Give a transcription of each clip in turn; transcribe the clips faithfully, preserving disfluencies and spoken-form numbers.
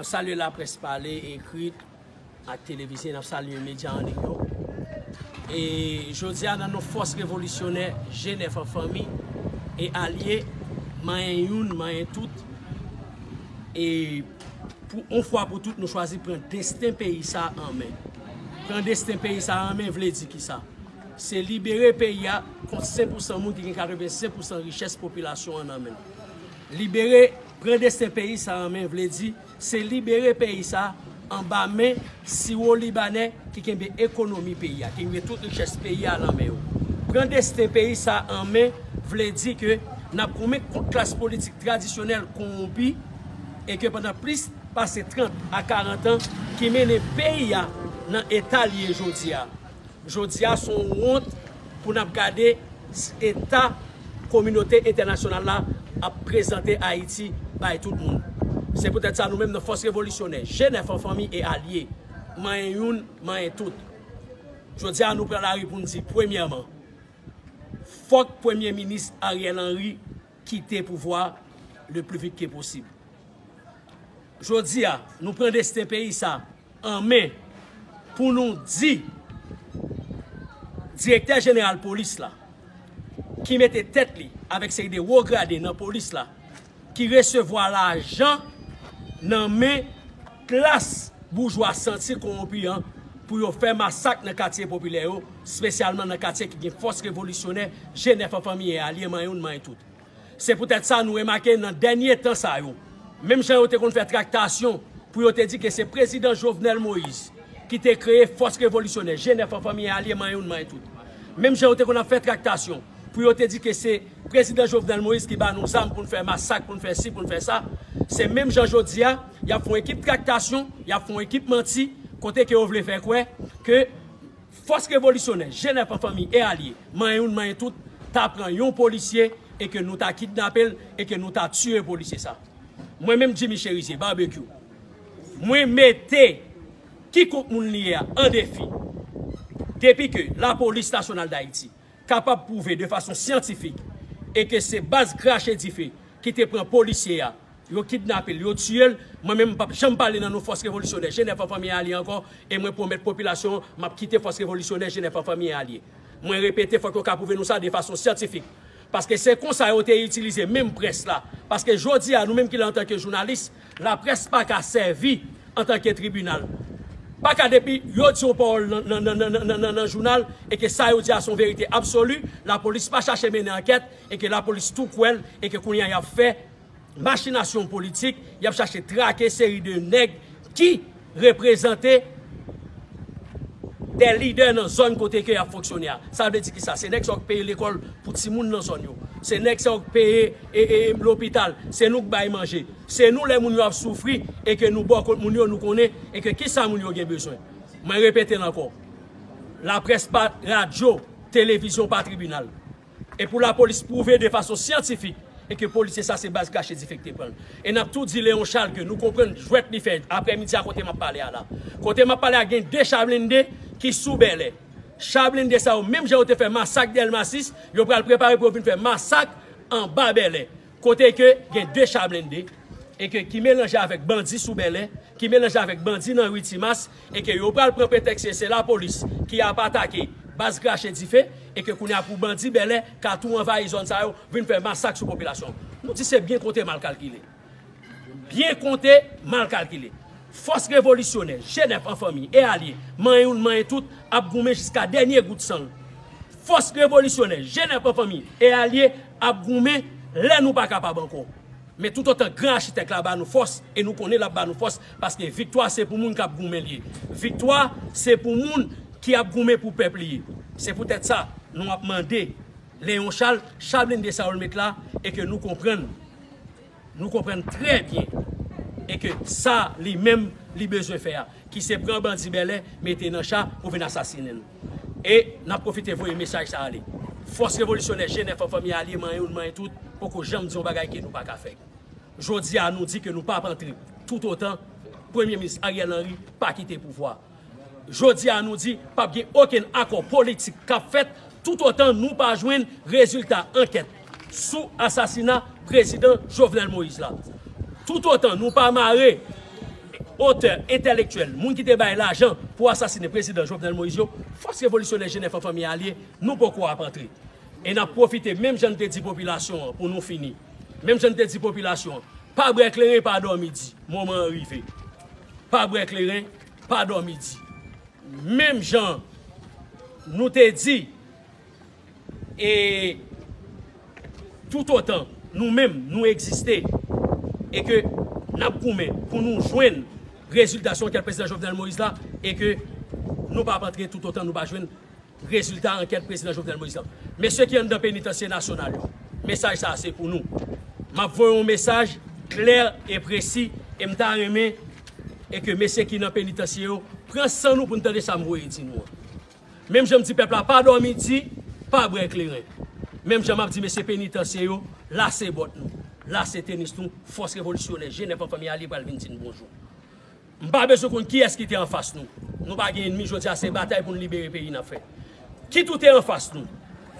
Salye laprès pale, ekri ak televize, n ap salye medya an liy yo. E jodi a nan non fòs revolisyonè G nèf an fanmi e alye, manyen youn, manyen tout. E pou yon fwa pou tout, nou chwazi pran desten peyi sa an men. Pran desten peyi sa an men vle di kisa? Se libere peyi a kont senk pousan moun ki gen katrevensenk pousan richès popilasyon an nan men l. Libere, pran desten peyi sa an men vle di se libere peyi sa anba men siwo libanè ki kenbe ekonomi peyi a, ki kenbe tout richès peyi a nan men yo. Pran desten peyi sa an men vle di ke n ap goumen kont klas politik tradisyonèl kowonpi e ke pandan plis pase trant a karant an ki mennen peyi a nan eta l ye jodi a. Jodi a, se yon wont pou n ap gade eta kominote entènasyonal la ap prezante Ayiti bay tout moun. Se poutèt sa, nou menm nan fòs revolisyonè, G nèf an fanmi e alye, manyen youn, manyen tout. Jodi a, nou pran lari pou n di, premyèman, fòk Premye Minis Ariel Henry kite pouvwa le plus vite que possible. Jodi a, nou pran desten peyi sa an men pou nou di direktè jeneral polis la, ki mete tèt li avèk seri de wo grade nan polis la, ki resevwa lajan nan men klas boujwa santi kowonpi an pou yo fè masak nan katye popilè yo, espesyalman nan katye ki gen fòs revolisyonè G nèf an fanmi e alye manyen youn manyen tout. Se poutèt sa nou remake nan dènye tan sa yo, menm jan yo te konn fè traktasyon pou yo te di ke se prezidan Jovenel Moïse ki te kreye fòs revolisyonè G nèf an fanmi e alye manyen youn manyen tout. Menm jan yo te konn ap fè traktasyon pou yo te di ke se prezidan Jovenel Moïse ki ba nou zam pou n fè masak, pou n fè si, pou n fè sa. Se menm jan jodi a, y ap fè yon ekip traktasyon, y ap fè yon ekip manti, kote ke yo vle fè kwè ke fòs revolisyonè G nèf an fanmi e alye, manyen youn, manyen tout, ta pran yon polisye e ke nou ta kidnape l e ke nou ta tiye polisye sa. Mwen menm Jimmy Chérizier, Barbecue, mwen mete kikont moun li ye a an defi. Depi ke Lapolis Nasyonal d Ayiti kapab pwouve de fason syantifik e ke se baz krache dife ki te pran polisye a, yo kidnape l, yo tiye l, mwen menm m p ap janm pale nan non fòs revolisyonè G nèf an fanmi e alye ankò, e mwen pwomèt popilasyon an m ap kite fòs revolisyonè G nèf an fanmi e alye. Mwen repete, fòk yo ka pwouve nou sa de fason syantifik. Paske se konsa yo te itilize menm près la. Paske jodi a, nou menm ki la antanke jounalis, laprès pa ka sèvi antanke tribinal. Pa ka depi yo di yon pawòl nan, nan, nan, nan, nan, nan, nan jounal e ke sa yo di a se yon verite absoli, lapolis pa chache mennen ankèt e ke lapolis tou kwè l e ke kounye a y ap fè machinasyon politik, y ap chache trake seri de nèg ki reprezante de lidè nan zòn kote ke y ap fonksyone a. Sa vle di kisa? Se nèg sa yo k peye lekòl pou timoun nan zòn yo. Se nèg sa yo k peye e, e, lopital. Se nou k bay manje. Se nou lè moun yo ap soufri e ke nou bò kot moun yo, nou konnen e ke kisa moun yo gen bezwen. Mwen repete l ankò. Laprès pa radyo, televizyon pa tribinal. E pou lapolis pwouve de fason syantifik e ke polisye sa se baz krache dife ki te pran l. E n ap tou di Léon Charles ke nou konprann jwèt li fè aprèmidi a kote m ap pale a la. Kote m ap pale a gen de cha blende ki sou Bèlè. Cha blende sa yo, menm jan yo te fè masak Dèlma sis, yo pral prepare pou yo vin fè masak anba Bèlè. Kote ke gen de cha blende e ke ki melanje avèk bandi sou Bèlè, ki melanje avèk bandi nan ri Timas, e ke yo pral pran pretèks ke se lapolis ki ap atake baz krache dife, e ke kounye a pou bandi Bèlè ka tou anvayi zòn sa yo, vin fè masak sou popilasyon. Nou di se byen konte mal kalkile. Byen konte mal kalkile. Fòs revolisyonè, G nèf an fanmi e alye, manyen youn, manyen tout, ap goumen jiska dènye gout san l. Fòs revolisyonè, G nèf an fanmi e alye, ap goumen lè nou pa kapab ankò. Men toutotan gran achitèk la ba nou fòs, e nou konnen l ap ba nou fòs, paske viktwa se pou moun k ap goumen l ye. Viktwa se pou moun ki ap goumen pou pèp li ye. Se poutèt sa, nou ap mande Léon Charles, cha blende sa yo l met la, e ke nou konprann, nou konprann trè byen, e ke sa li menm li bezwen fè a, ki se pran bandi Bèlè, mete nan cha pou vin asasinen nou. E n ap pwofite voye mesaj sa ale. Fòs revolisyonè G nèf an fanmi alye, manyen youn, manyen tout, poko janm di yon bagay ke nou pa ka fè. Jodi a, nou di ke nou p ap antre toutotan Premye Minis Ariel Henry pa kite pouvwa. Jodi a, nou di p ap gen okenn akò politik k ap fèt toutotan nou pa jwenn rezilta ankèt sou asasina prezidan Jovenel Moïse la. Toutotan nou pa mare otè entèlektyèl, moun ki te bay lajan pou asasinen prezidan Jovenel Moïse yo, fòs revolisyonè G nèf an fanmi alye, nou poko ap antre. E n ap pwofite, menm jan n te di popilasyon an pou nou fini, menm jan n te di popilasyon an, pa bwè kleren, pa dòmi di, moman an rive. Pa bwè kleren, pa dòmi di. Menm jan nou te di, e toutotan nou menm nou egziste e ke n ap goumen pou nou jwenn rezilta sou ankèt prezidan Jovenel Moïse la, e ke nou p ap antre toutotan nou pa jwenn rezilta ankèt prezidan Jovenel Moïse la. Mesye ki anndan penitansye nasyonal yo, mesaj sa a se pou nou. M ap voye yon mesaj klè e presi, e m ta renmen e ke mesye ki nan penitansye yo pran san nou pou n tande sa m voye di nou an. Menm jan m di pèp la pa dòmi di, pa bwè kleren. Menm jan m ap di mesye penitansye yo, lase bòt nou, lase tenis nou, fòs revolisyonè, G nèf an fanmi alye pral vin di n bonjou. M pa bezwen konn kiyès ki te anfas nou. Nou pa gen ènmi, jodi a se batay pou n libere peyi n ap fè. Kit ou te anfas nou,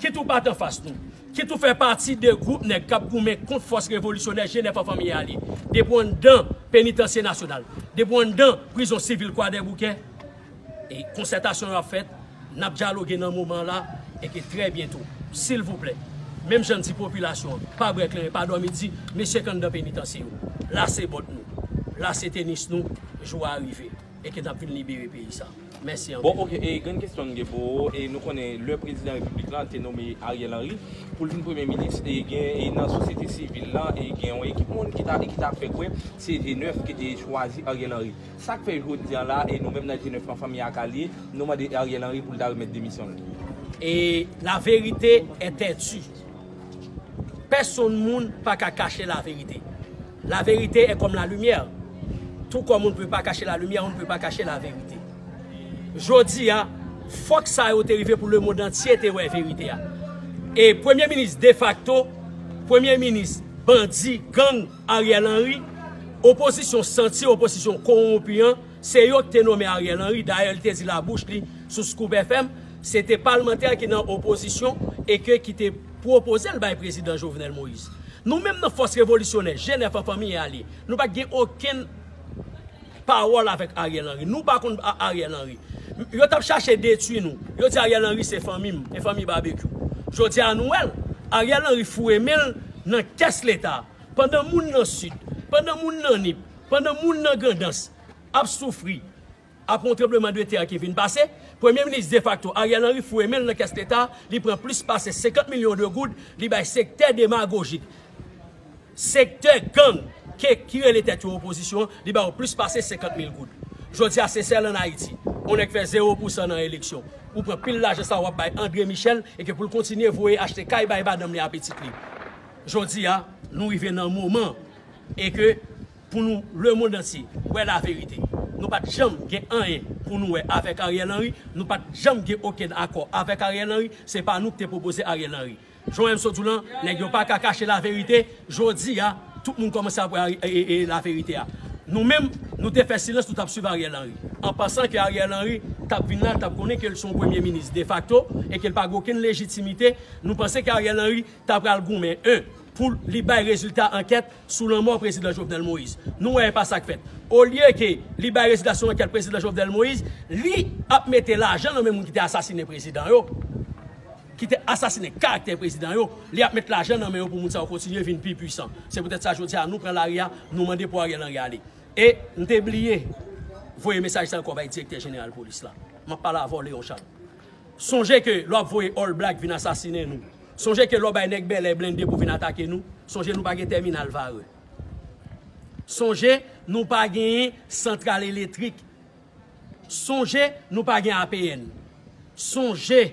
kit ou pa t anfas nou, kit ou fè pati de gwoup nèg k ap goumen kont fòs revolisyonè G nèf an fanmi alye, depi w anndan penitansye nasyonal, depi w anndan prizon sivil Kwadèboukè, e konsètasyon yo ap fèt, n ap dyaloge nan moman la, e ke trè byento, silvouplè, menm jan n di popilasyon an, pa bwè kleren, pa dòmi di, mesye k anndan penitansye yo, lase bòt nou, lase tenis nou, jou a rive, e ke n ap vin libere peyi sa. Mèsi anpil. Bon, ok, e grenn kesyon m gen pou ou, e nou konnen lè prezidan repiblik la te nome Ariel Henry pou l vin premye minis, e gen, e nan sosyete sivil la, e gen yon ekip moun ki ta, ki ta fè kwè se G nèf ki te chwazi Ariel Henry. Sa k fè jodi a la, e nou menm nan G nèf an fanmi ak alye, nou mande Ariel Henry pou l ta remèt demisyon l. Et la vérité est têtue. Pèsonn moun pa ka kache la vérité. La vérité est comme la lumière. Tout comme on ne peut pas cacher la lumière, on ne peut pas cacher la vérité. Jodi a, fòk sa yo te rive pou lemonn antye te wè verite a. E premye minis defakto, premye minis bandi, gang, Ariel Henry, opozisyon santi, opozisyon kowonpi an, se yo ki te nonmen Ariel Henry. Dayè, li te di labouch li sou Scoop F M, se te palmantè ki nan opozisyon e ke ki te pwopoze l bay prezidan Jovenel Moïse. Nou menm nan fòs revolisyonè, G nèf an fanmi alye, nou pa t gen okenn pawòl avèk Ariel Henry. Nou pa konn A-, Ariel Henry. Yo t ap chache detwi nou. Yo di Ariel Henry se fanmi m, e fanmi Babekyou. Jodi a nou wè l. Ariel Henry foure men l nan kès Leta. Pandan moun nan Sid, pandan moun nan Nip, pandan moun nan Grandans ap soufri, apre yon tranblemanntè ki vin pase, premye minis defakto Ariel Henry foure men l nan kès Leta, li pran plis pase senkant milyon de goud, li bay sektè demagojik, sektè gang ke, ki rele tèt yo opozisyon an, li ba yo plis pase senkant mil goud. Jodi a, Sesèl ann Ayiti, yon nèg fè zewo pousan nan eleksyon. Ou pran pil lajan sa w ap bay André Michel e ke pou l kontinye voye achte kay bay madanm li a pitit li. Jodi a, nou rive nan moman e ke pou nou, lemonn antye, wè laverite. Nou pa t janm gen anyen pou nou wè avèk Ariel Henry, nou pa t janm gen okenn akò avèk Ariel Henry, se pa nou ki te pwopoze Ariel Henry. Jan M. Sot di w lan, nèg yo pa ka kache laverite, jodi a, tout moun kòmanse ap wè e, e, e, laverite a. Nou menm, nou te fè silans, nou t ap swiv Ariel Henry. An pansan ke Ariel Henry t ap vin la, l t ap konnen ke l se yon premye minis defakto e ke l pa gen okenn lejitimite, nou panse ke Ariel Henry ta pral goumen, en, pou li bay rezilta ankèt sou lanmò prezidan Jovenel Moïse. Nou wè e pa sa k fèt. Olye ke li bay rezilta sou ankèt prezidan Jovenel Moïse, li ap mete lajan nan men moun ki te asasinen prezidan yo, ki te asasinen karaktè prezidan yo, li ap met lajan nan men yo pou moun sa yo kontinye vin pi pwisan. Se poutèt sa jodi a nou pran lari a, nou mande pou Ariel Henry ale. E m te bliye voye mesaj sa ankò bay direktè jeneral polis la. M ap pale avè w, Léon Charles. Sonje ke lè w ap voye All Black vin asasinen nou, sonje ke lè w bay nèg bèlè blende pou vin atake nou, sonje nou pa gen tèminal Varreux. Sonje nou pa genyen santral eletrik. Sonje nou pa gen A P N. Sonje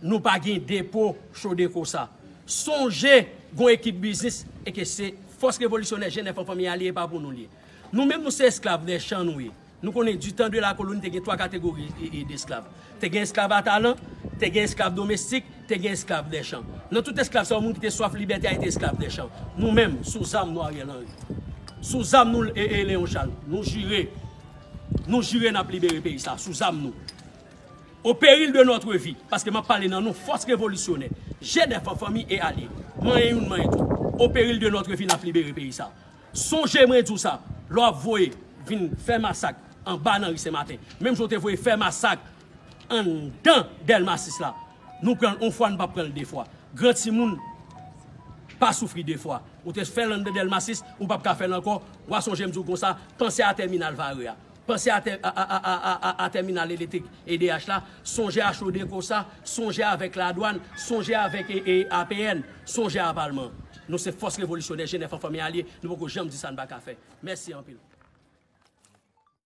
nou pa gen depo Codeco sa. Sonje gon ekip biznis e ke se fòs revolisyonè G nèf an fanmi alye, e pa pou nou l ye. Nou menm nou se esklav dè chan nou ye. Nou konnen du temps de la colonie te gen twa kategori e, e, desklav. Te gen esklav a talan, te gen esklav domestik, te gen esklav dè chan. Nan tout esklav sa yo, moun ki te swaf libète a te esklav dè chan. Nou menm, sou zam nou Ariel Henry. Sou zam nou e, e Léon Charles. Nou jire. Nou jire n ap libere peyi sa, sou zam nou. Au péril de notre vie, paske m ap pale nan non fòs revolisyonè, G nèf an fanmi e alye, manyen youn, manyen tout. Au péril de notre vie, n ap libere peyi sa. Sonje mwen di w sa, lè w ap voye vin fè masak anba nan ri Senmaten. Menm jan w te voye fè masak anndan Dèlma sis la. Nou pran l yon fwa, nou p ap pran l de fwa. Gran timoun pa soufri de fwa. Ou te fè l anndan Dèlma sis, ou p ap ka fè l ankò. W a sonje m di w konsa, panse a tèminal Vare a. Panse a, tè, a, a, a, a, a, a tèminal elektrik E D H la. Sonje a Chodeco sa. Sonje avèk ladwàn. Sonje avèk e, e, A P N. Sonje a Palman. Nou se fòs revolisyonè, G nèf an fanmi alye. Nou poko janm di sa n pa ka fè. Mèsi anpil.